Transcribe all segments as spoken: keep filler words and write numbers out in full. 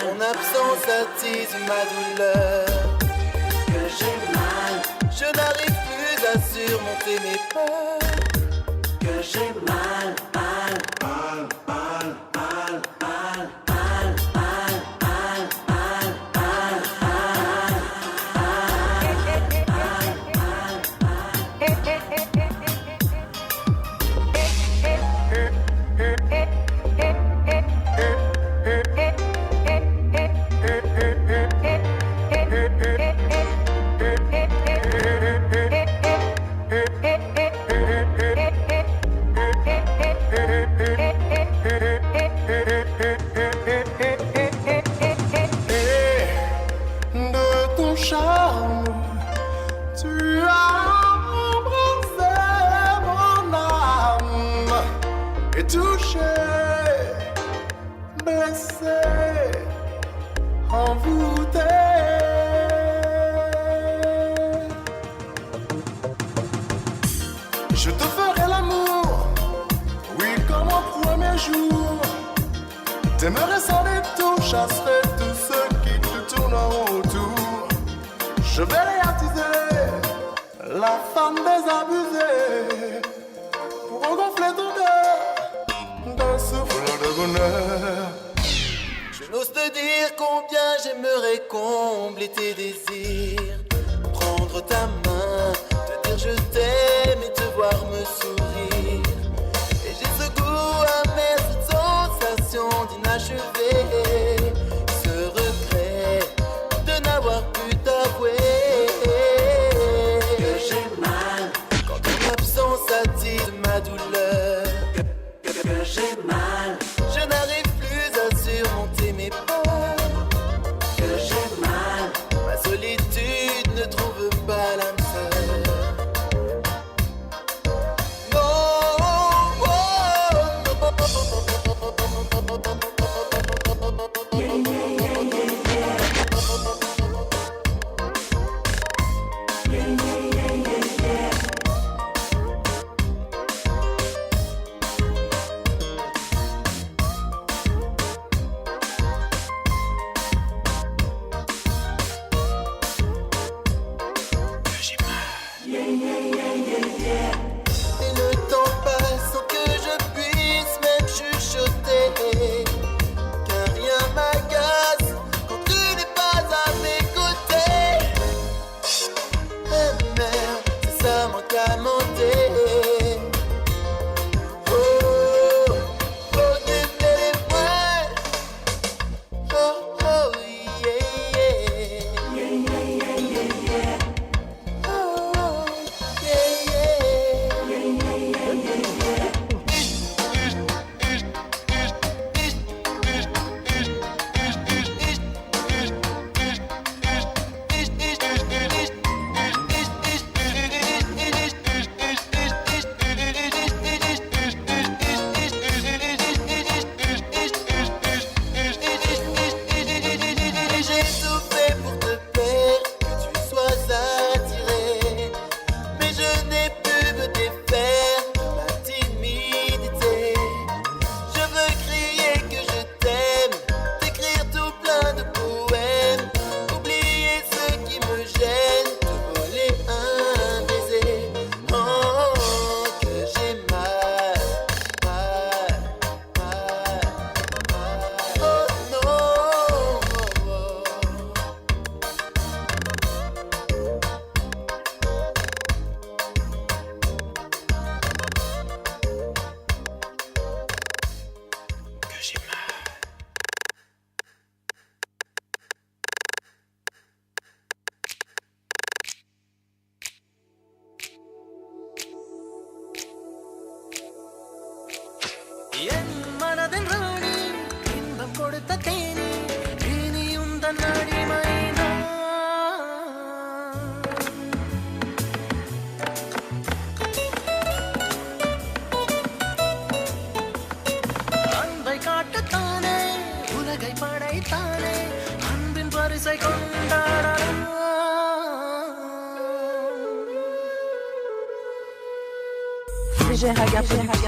Ton absence attise ma douleur. Que j'ai mal. Je n'arrive plus à surmonter mes peurs. Que j'ai mal, mal, mal, mal, mal, mal. De ton charme, tu as embrassé mon âme et touché, blessé, envoûté. Je te ferai l'amour, oui, comme au premier jour. T'aimerais sans détour, chasserai tout ce qui te tourne autour. Je vais réaliser la femme désabusée pour regonfler ton cœur d'un souffle de bonheur. Je n'ose te dire combien j'aimerais combler tes désirs. Prendre ta main, te dire je t'aime et te voir me sourire. Et j'ai ce goût amer, cette sensation d'inachevé, ce regret de n'avoir pu t'avouer que j'ai mal. Quand ton absence attise ma douleur, que j'ai mal. Je n'arrive plus à surmonter mes peurs. Que j'ai mal. Ma solitude ne trouve pas l'âme sœur. Non, oh, non. Et le temps passe sans que je puisse même chuchoter. Car rien m'agace quand tu n'es pas à mes côtés. Eh merde, c'est ça mon cœur mentait. Oh, oh, t'es belle et moi. Oh, oh, yeah, yeah. Yeah, yeah, yeah, yeah, yeah. Oh, oh, yeah, yeah. J'ai tout fait pour te plaire, que tu sois attiré. Mais je n'ai pu me défaire de ma timidité. Je veux crier que je t'aime, t'écrire tout plein de poèmes. Oublier ce qui me gêne, te voler un baiser. Oh, que j'ai mal, mal, mal, mal. Oh non. Que j'ai mal. என் மனதின் ராணி, இன்பம் கொடுத்த தேனி, இனி உந்தன் அடிமைதான். அன்பை காட்டத்தானே உலகை படைத்தானே, அன்பின் பரிசை கொண்டாடலாம். D J Raga Production.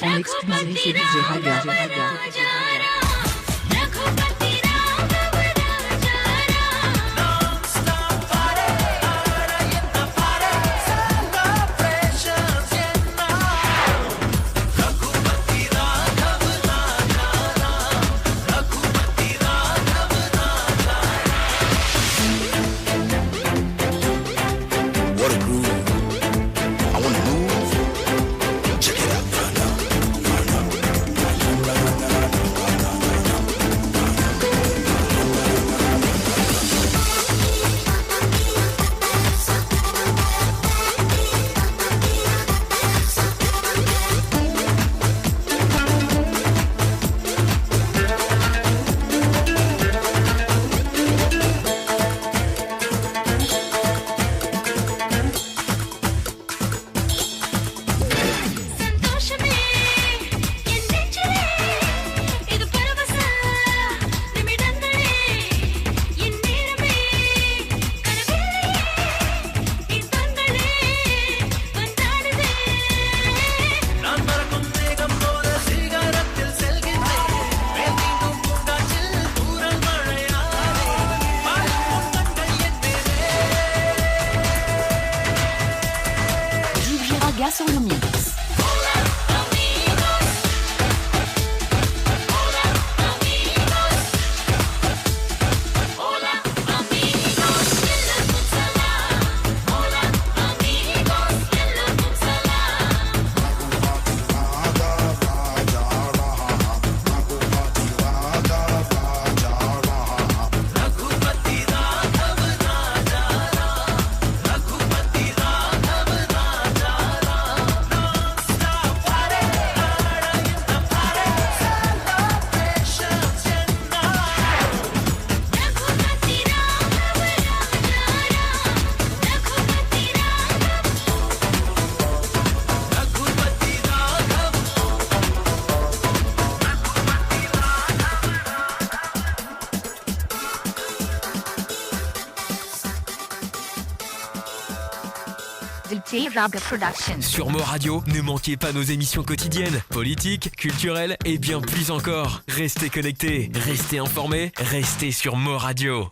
En exclusivité sur D J Raga. What a groove. I wanna move. Check it out. D J Raga sur le mix. Sur Mo Radio, ne manquez pas nos émissions quotidiennes, politiques, culturelles et bien plus encore. Restez connectés, restez informés, restez sur Mo Radio.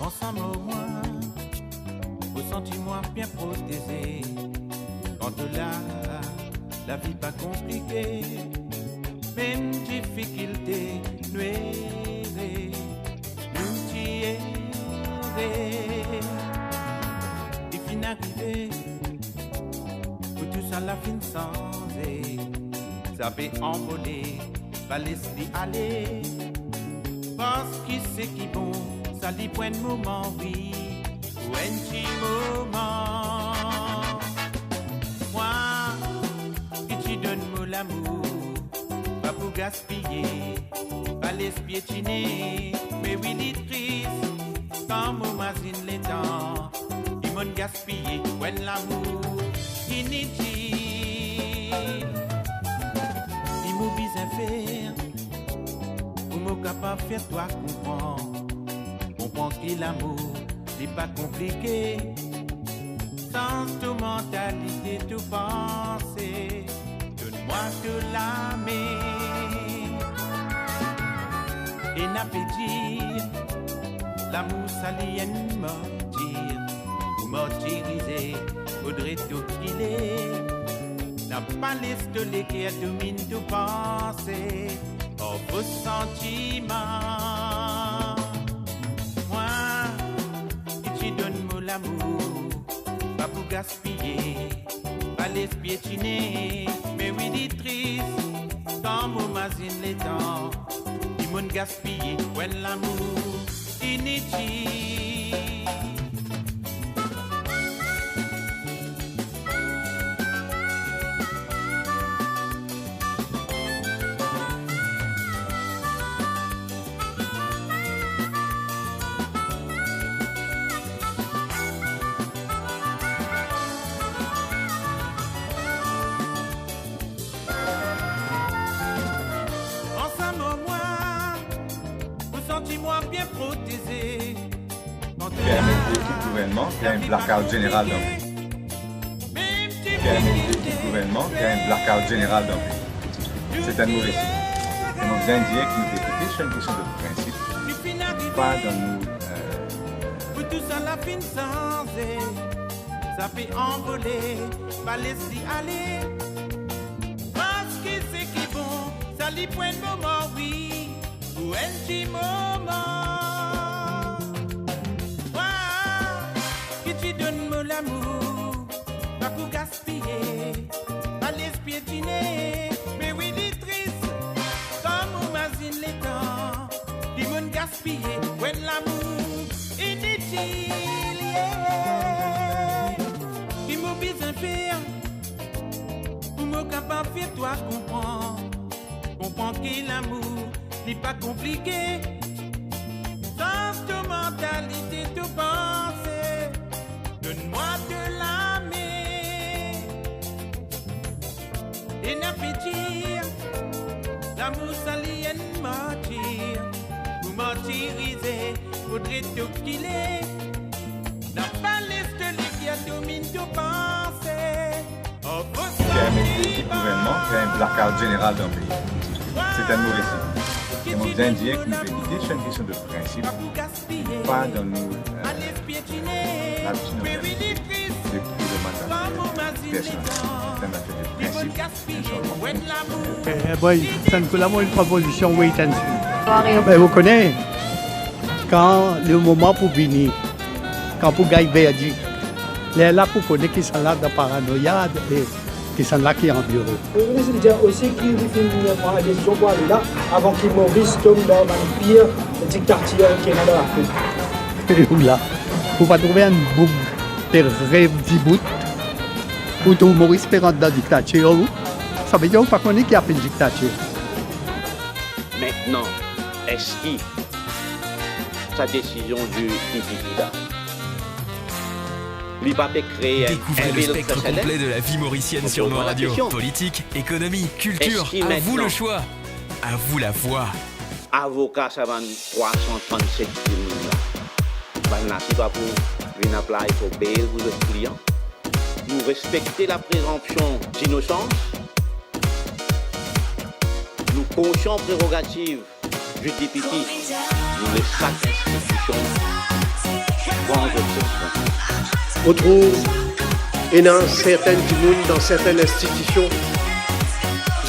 Ansam ar mwa, mo santi mwa bien proteze. Kan to la, lavi pa konplike. Mem difikilte nou ere, nou ti ere. Li finn arive, pou tou sa la finn sanze. Sa pe anvole, pa les li ale. Parski seki bon, sa li pou enn moman, wi, pou enn ti moman. Mwa ki ti donn mo lamour, pa pou gaspiye, pa les pietine. Me wi, li tris kan mo mazinn letan Monn gaspiye pou enn lamour initil. Ki mo bizin fer pou mo kapav fer twa konpran? Konpran ki lamour li pa konplike. Sanz to mantalite, to panse. Donn mwa to lame. Ena pe dir, lamour sa li enn martir. Pou martirize, fodre to kile. Napa les to leker dominn to panse, ar fo santiman. Mwa ki ti donn mo lamour, pa pou gaspiye, pa les pietine. Me wi, li tris kan mo mazinn letan ki monn gaspiye pou enn lamour initil. Ansam ar mwa, mo santi mwa bien proteze. Permet l'équipe gouvernement faire un blackout général dans le pays. Permet l'équipe gouvernement faire un blackout général dans le pays. C'est un mauvais signe. E mo bizin dir ki nou depite, se enn kestion de prinsip. Pa dan nou, euh, pou tou sa la finn sanze, sa pe anvole, pa les li ale. Parski seki bon, sa li pou enn moman, wi, pou enn ti moman. Mwa ki ti donn mo lamour, pa pou gaspiye, pa les pietine. Me wi, li tris kan mo mazinn letan ki monn gaspiye pou enn lamour initil, yeah. Ki mo bizin fer pou mo kapav fer twa konpran? Konpran ki lamour li pa konplike. Sanz to mantalite, to panse. Donn mwa to lame. Ena pe dir, lamour sa li enn martir. Pou martirize, fodre to kile. Napa les to leker dominn to panse. Permet l'équipe gouvernement faire un blackout général dans le pays. C'est un mauvais signe. E mo bizin dir ki nou depite, se enn kestion de prinsip. Pa dan nou, euh, labitir nou gagn depi le mandat personel. C'est un affaire de principe, un changement de constitution. Eh, eh, boy, sa nou la, mo enn propozision, wait and see. Be, ou kone, kan le moman pou vini, kan pou gagn verdik, lerla pou kone kisannla dan paranoya e kisannla ki an biro. Premier ministre dir osi ki li finn pran desizion pou ale la, avan ki Moris tom dan bann pir diktatir ki ena dan Lafrik. E ou la, ou pa trouve enn boug pe rev dibout? Ou trouv Moris pe rant dan diktatir, ou? Savedir ou pa kone ki apel diktatir. Aster, eski sa desizion di, di, di, di la, li pa pe kree enn, enn vil... Découvrez le spectre complet de la vie mauricienne sur Mon Radio. Politique, économie, culture, à vous le choix, à vous la voix. Avoka sa bann trwa san trannset dimoun la, bannla ti pa pou vinn apply for bail pou zot klian. Nou respekte la présomption d'innocence. Nou konsian prerogativ di depite. Nou les sak institision pran zot responsabilite. Mo trouv ena sertin dimoun dan sertin institision,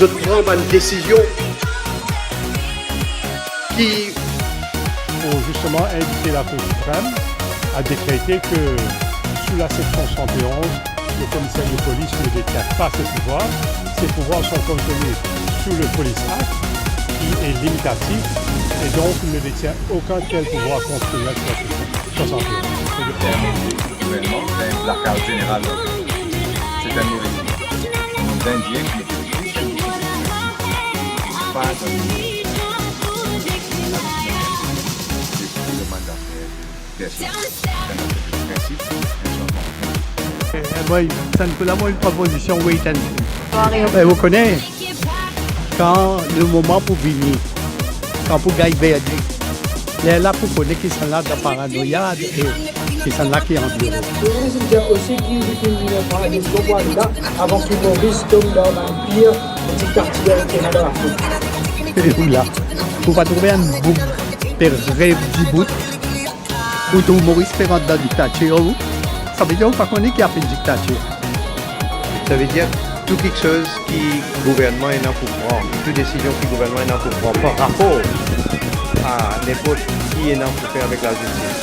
zot pran bann desizion ki... Pour justement inviter la Cour suprême à décréter que, sous la section soixante et onze, le commissaire de police ne détient pas ses pouvoirs. Ses pouvoirs sont contenus sous le Police Act, qui est limitatif, et donc il ne détient aucun tel pouvoir constitutionnel sur la section soixante et onze. Permet l'équipe gouvernement faire un blackout général dans le pays. C'est un mauvais signe. Mo bizin dir ki pa dan nou, le mandat personel. C'est un principe, un changement. Mwa, sa nou la, mwa, enn propozision, wait and see. Bon, allez, on... Eh, ou kone, kan le moman pou vini, kan pou gagn verdik, lerla pou kone kisannla dan paranoya e kisannla ki an biro. Ou vinn dir osi ki li finn vinn pran desizyon pou ale la, avan ki Moris tom dan bann pir diktatir ki ena dan Lafrik. E ou la, ou pa trouve enn boug pe rev dibout, ou trouv Moris pe rant dan diktatir, ou? Savedir ou pa kone ki apel diktatir. Savedir tou kiksoz ki gouvernman ena pou pran, tou desizion ki gouvernman ena pou pran par rapor a ninport ki ena pou fer avek lazistis.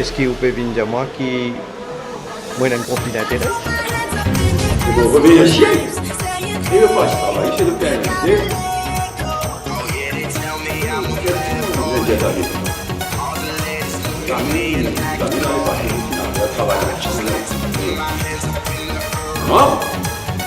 Eski ou pe vinn dir mwa ki mwa ena enn konfli dintere? Bon, remercie. E le pas travay, se le P N L T. Zame, zame dan lepase, travay avek Chimay. Non?